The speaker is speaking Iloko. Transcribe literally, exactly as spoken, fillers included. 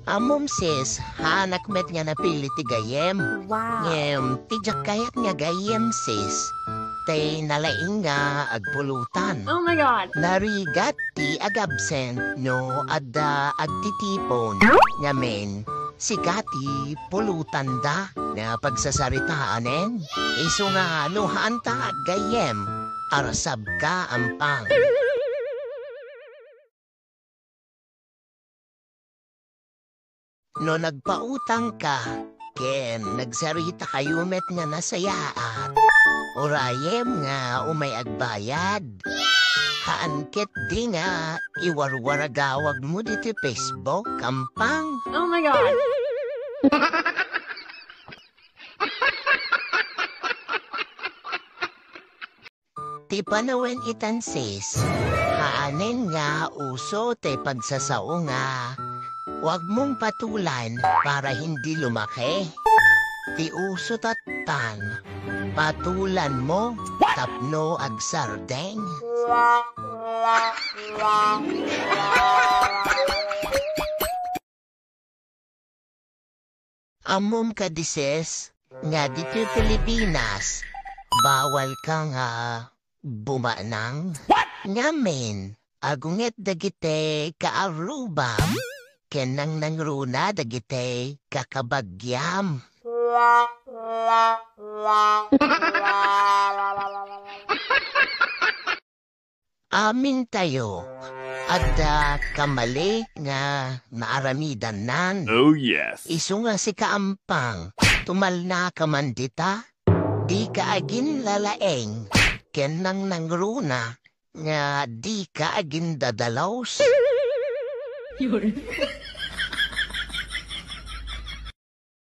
Ammom, sis, haanak met nga napili ti gayyem. Wow. Ngem, ti diak kayat nga gayyem, sis, tay nalaing nga agpulutan. Oh my God. Narigat ti agabsent no adda agtitipon. Ngamin, sika ti pulutanda nga pagsasaritaanen. Isu nga no haanta aggayyem, arsabka, Ampang. No nagpautangka, ken nagsaritakayo met nga nasayaat, urayem nga umay agbayad. Haan ketdi nga iwarwaragawagmo ditoy Facebook, Ampang. Oh my God! Ti panawen itan, sis, haanen nga uso ti pagsasao nga huwagmong patulan para hindi lumaki. Ti uso tattan, patulanmo tapno agsardeng. Ammom kadi, sis, nga ditoy Pilipinas, bawal ka nga bumanang? What? Ngamin, agunget dagiti kaarrubam ken nangnangruna dagiti kakabagiam. Amintayo, adda kamali nga naaramidannan. Oh, yes. Isu nga sika, Ampang, tumalnaka man dita, dika agin lalaeng ken nangnangruna nga dika agin dadalus.